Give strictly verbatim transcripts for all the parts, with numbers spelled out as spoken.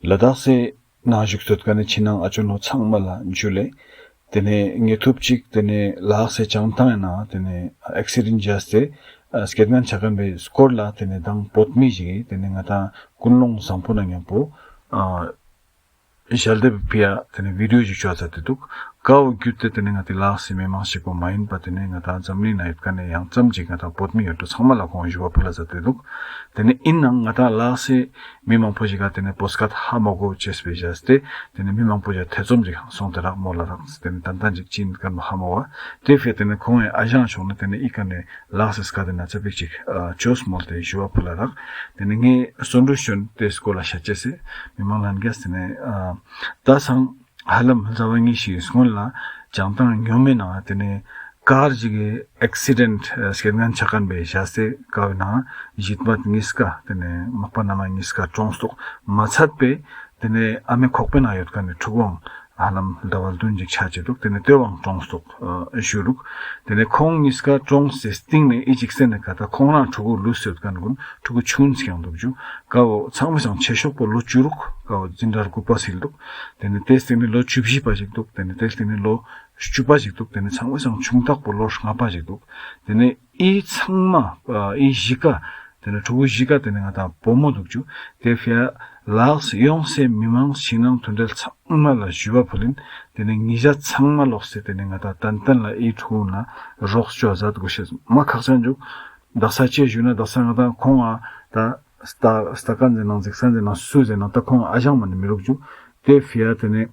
ལ་དྭགས་སི་ནང་བཞུགས་ཡོད་ཁན་ནི་ཕྱི་ནང་ཨ་ཅོ་ནོ་ཚང་མ་ལ་ཇུ་ལེ། ཏེ་ནེ་ངེ་ཐུབ་ཅིག་ཏེ་ནེ་ལ་དྭགས་སི་བྱང་ཐང་ཡིན་ན་ཏེ་ནེ་ཨེག་སི་ཌེན་ཊ་བྱས་ཏེ་ཨ་སྐྱེད་ངན་ཆ་ཁན་པའི་སྐོར་ལ་ཏེ་ནེ་མདང་བོད་མི་ཞིག་གི་ཏེ་ནེ་ང་ཏང་ཀུན་སློང་བཟང་པོ་ནང་མཉམ་པོ་ཨ་ཞལ་འདེབས་ཕི་ཡ་ཏེ་ནེ་བི་ཌི་ཡོ་ཞིག་ཅོ་ཚར་ཏེ་འདུག། ཀ་བོ་བརྒྱུད་དེ་ཏེ་ནེ་ང་ཏི་ལ་དྭགས་སི་མི་མང་ཞིག་པོ་མ་ཡིན་པ་ཏེ་ནེ་ང་ཏང་འཛམ་གླིང་ན་ཡོད་ཁན་ནི་ཡང་ཙམ་ཅིག་ང་ཏང་བོད་མི་ཡོད་དོ་ཚང་མ་ལ་ཁོང་ཞུ་བ་ཕུལ་ལ་ཚར་ཏེ་འདུག། ཏེ་ནེ་ཨིན་ནའང་ང་ཏང་ལ་དྭགས་སི་མི་མང་པོ་ཞིག་ག་ཏེ་ནེ་བོད་སྐད་ཧ་མ་གོ་ཅེས་པའི་བྱས་ཏེ་ཏེ་ནེ་མི་མང་པོ་ཞིག་ཐེ་ཚོམ་ཅིག་སོང་སྟེ་རག་མོལ་ལ་རག། ཏེ་ནེ་ཏན་ཏན་ཅིག་ཅི་ཡིན་ཁན་པོ་ཧ་མ་གོ་བ། ཏེ་ཕི་ཡ་ཏེ་ནེ་ཁོང་ངི་ཨ་ཞང་ཕྱོགས་ནེ་ཏེ་ནེ་ཨི་ཀ་ནེ་ལ་དྭགས་སི་སྐད་ཏེ་ན་ཚ་པིག་ཅིག་ཨ་ཅོས་མོལ་ཏེ་ཞུ་བ་ཕུལ་ལ་རག། ཏེ་ནེ་ངས་སོན་འབྲུ་ཞོན་ཏེ་སྐོར་ལ་ཤད་ཅེས་སི་མི་མང་ལྷན་རྒྱས་ཏེ་ནེ་ཨ་ད་སང་ཧ་ལམ་ཟླ་བ་གཉིས་ཤིག་སྔོན་ལ་བྱང་ཐང་ཉོ་མེ་ནང་ཏེ་ནེ་ཀར་ཞིག་གི་ཨེག་སི་ཌེན་ཊ་སྐྱེད་ངན་ཆ་ཁན་པའི་བྱས་ཏེ་ཀ་བོའི་ནང་ཞིག་མ་གཉིས་ཀ་ཏེ་ནེ་མག་པ་ན་མ་གཉིས་ཀ་གྲོངས་འདུག། མ་ཚད་པའི་ཏེ་ནེ་ཨ་མའི་ཁོག་པའི་ནང་ཡོད་ཁན་ནི་ཕྲུ་གུའང་ཧ་ལམ་ཟླ་བ་བདུན་ཅིག་ཆ་ཅེས་འདུག། ཏེ་ནེ་ཏེ་བོའང་གྲོངས་འདུག་ཞུ་རུག། ཏེ་ནེ་ཁོང་གཉིས་ཀ་གྲོངས་སེ་སྟིང་ནེ་ཨི་ཅིག་སེ་ནེ་ཀ་ད་ཁོང་རང་ཕྲུ་གུ་ལུས་ཡོད་ཁན་གུན་ཕྲུ་གུ་ཆུང་ངུན་ཡང་འདུག་ཞུ། ཀ་བོ་ཚང་མའི་སང་ཆེ་ཤོས་པོ་ལོ་བཅུ་དྲུག། ཀ་བོ་འཛིན་གྲྭ་དགུ་པ་སིལ་འདུག། ཏེ་ནེ་ཏེ་སྟིང་ནེ་ལོ་བཅུ་བཞི་པ་ཞིག་འདུག། ཏེ་ནེ་ཏེ་སྟིང་ནེ་ལོ་བཅུ་པ་ཞིག་འདུག། ཏེ་ནེ་ཚང་མའི་སང་ཆུང་ཐག་པོ་ལོ་ལྔ་པ་ཞིག་འདུག། ཏེ་ནེ་ཨི་ཚང་མ་ཨ་ཨི་བཞི་ཀ་ཏེ་ནེ་ཕྲུ་གུ་བཞི་ཀ་ཏེ་ནེ་ང་ཏང་བུ་མོ་འདུག་ཞུ། ཏེ་ཕི་ཡ་ལ་དྭགས་ཡོངས་སི་མི་མང་ཕྱི་ནང་མཐུན་འབྲེལ་ཚང་མ་ལ་ཞུ་བ་ཕུལ་ཡིན། ཏེ་ནེ་ཉེ་ཞ་ཚང་མ་ལོགས་སེ་ཏེ་ནེ་ང་ཏང་ཏན་ཏན་ལ་ཨི་ཕྲུ་གུ་ན་རོགས་ཅོ་ཛད་གོས་ཤེས་མ་ཁག་ཅན་འདུག། དག་ས་ཅི་ཞུ་ན་དག་ས་ང་ཏང་ཁོང་ང་ད་སྟ་སྟ་ཀ་ཟེར་ནང་ཟིག་ས་ཟེར་ནང་སུ་ཟེར་ནང་ད་ཁོང་ཨ་ཞང་མ་ནེ་མི་རུག་ཞུ། ཏེ་ཕི་ཡ་ཏེ་ནེ་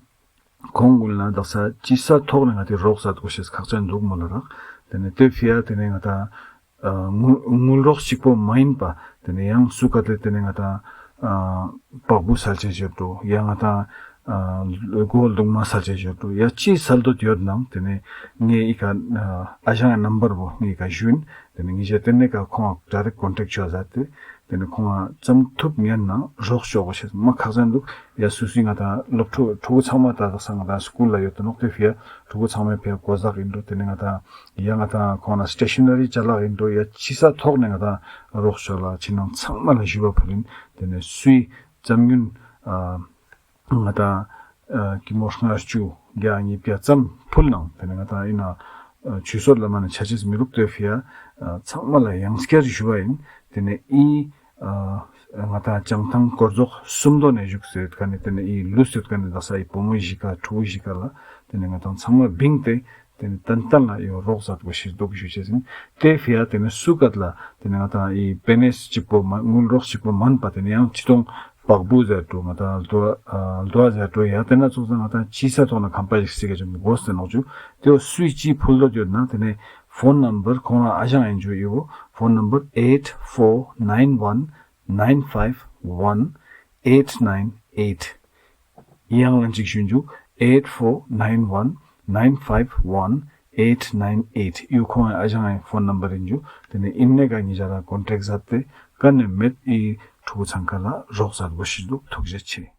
ཁོང་གུན་ལ་དག་ས་ཅི་ས་ཐོག་ནེ་ང་ཏི་རོགས་ཛད་གོས་ཤེས་ཁག་ཅན་འདུག་མོལ་ལ་རག། ཏེ་ནེ་ཏེ་ཕི་ཡ་ཏེ་ནེ་ང་ཏང་ཨ་དངུལ་དངུལ་རོགས་ཅིག་པོ་མ་ཡིན་པ་ཏེ་ནེ་ཡང་སུ་ག་ཏེ་ཏེ་ནེ་ང་ཏང་ཨ་བག་བུ་སལ་ཅེས་ཞུ་འདུག། ཡང་ང་ཏང་ཨ་གོལ་གདུང་མ་སལ་ཅེས་ཞུ་འདུག། ཡ་ཅི་སལ་འདོད་ཡོད་ནང་ཏེ་ནེ་ངའི་ཨི་ཀ་ཨ་ཨ་ཞང་ངི་ནམ་བར་བོ་ངའི་ཀ་ཞུ་ཡིན། ཏེ་ནེ་ཉེ་ཞ་ཏེ་ནེ་ཀ་ཁོང་ང་ཌའི་རེཀྚ་ཀོན་ཊེཀྚ་ཅོ་ཛད་དེ་ཏེ་ནེ་ཁོང་ང་ཙམ་ཐུབ་ཉན་ན་རོགས་ཅོ་གོས་ཤེས་མ་ཁག་ཅན་འདུག། ཡ་སུ་སུའི་ང་ཏང་སློབ་ཕྲུག་ཕྲུ་གུ་ཚང་མ་ད་དག་ས་ང་ཏང་སྐུལ་ལ་ཡོད་དེ་ནོག། ཏེ་ཕི་ཡ་ཕྲུ་གུ་ཚང་མའི་ཕི་ཡ་གོ་ཟག་ཨིན་འགྲོ། ཏེ་ནེ་ང་ཏང་ཡ་ང་ཏང་ཁོང་ན་སི་ཊེ་ཤ་ན་རི་ཅ་ལག་ཨིན་འགྲོ། ཡ་ཅི་ས་ཐོག་ནེ་ང་ཏང་རོགས་ཅོ་ལ་ཕྱི་ནང་ཚང་མ་ལ་ཞུ་བ་ཕུལ་ཡིན། ཏེ་ནེ་སུའི་ཙམ་ཉུན་ཨ་ང་ཏང་ཨ་ཀི་མོ་ལྔ་བཅུ་བརྒྱ་ཉིས་བརྒྱ་ཙམ་ཕུལ་ནང་ཏེ་ནེ་ང་ཏང་ཨིན་ན་ཨ་ཆུ་ཚོད་ལ་མ་ནེ་ཆ་ཅེས་མི་རུག། ཏེ་ཕི་ཡ་ཨ་ཚང་མ་ལ་ཡང་སྐྱར་ཞུ་བ་ཨིན། ཏེ་ནེ་ཨི་ཨ་ང་ཏང་བྱང་ཐང་སྐོར་ཟོག་སུམ་མདོ་ནེ་བཞུགས་སེ་ཡོད་ཁན་ནི་ཏེ་ནེ་ཨི་ལུས་ཡོད་ཁན་ནི་དག་ས་ཨི་བུ་མོ་བཞི་ཀ་ཕྲུ་གུ་བཞི་ཀ་ལ་ཏེ་ནེ་ང་ཏང་ཚང་མ་བིངས་ཏེ་ཏེ་ནེ་ཏན་ཏན་ལ་ཡོ་རོགས་ཛད་གོས་ཤེས་འདུག་ཞུ་ཅེས་ཨིན། ཏེ་ཕི་ཡ་ཏེ་ནེ་སུ་ག་ལ་ཏེ་ནེ་ང་ཏང་ཨི་པེ་ནེ་ཅིག་པོ་མ་དངུལ་རོགས་ཅིག་པོ་མན་པ་ཏེ་ནེ་ཡང་ཅི་ཏོང་བག་བུ་ཟེར་འགྲོ་ང་ཏང་རྡོ་ཨ་རྡོ་ཟེར་འགྲོ་ཡ་ཏེ་ན་ཙོགས་ང་ཏང་ཅི་ས་ཐོག་ན་ཁམ་པ་ཞིག་སི་ཀ་ཅིག་གོས་ཏེ་ནོག་ཞུ། ཏེ་བོ་སུའི་ཅི་ཕུལ་འདོད་ཡོད་ན་ཏེ་ནེ་ཕོན་ནམ་བར་ཁོང་རང་ཨ་ཞང་ཨིན་ཞུ་ཡོ། ཕོན་ནམ་བར་eight four nine one nine five one eight nine eight། ཡང་ལན་ཅིག་ཞུ་ཞུ། eight four nine one nine five one eight nine eight། ཡོ་ཁོང་ཨ་ཞང་ངི་ཕོན་ནམ་བར་ཨིན་ཞུ། ཏེ་ནེ་ཨིན་ནེ་ཀ་ཉེ་ཞ་རང་ཀོན་ཊེཀྚ་ཛད་དེ་ཀ་ནེ་མེད་ཨི་ཕྲུ་གུ་ཚང་ཀ་ལ་རོགས་ཛད་གོས་ཤེས་འདུག། ཐུགས་རྗེ་ཆེ།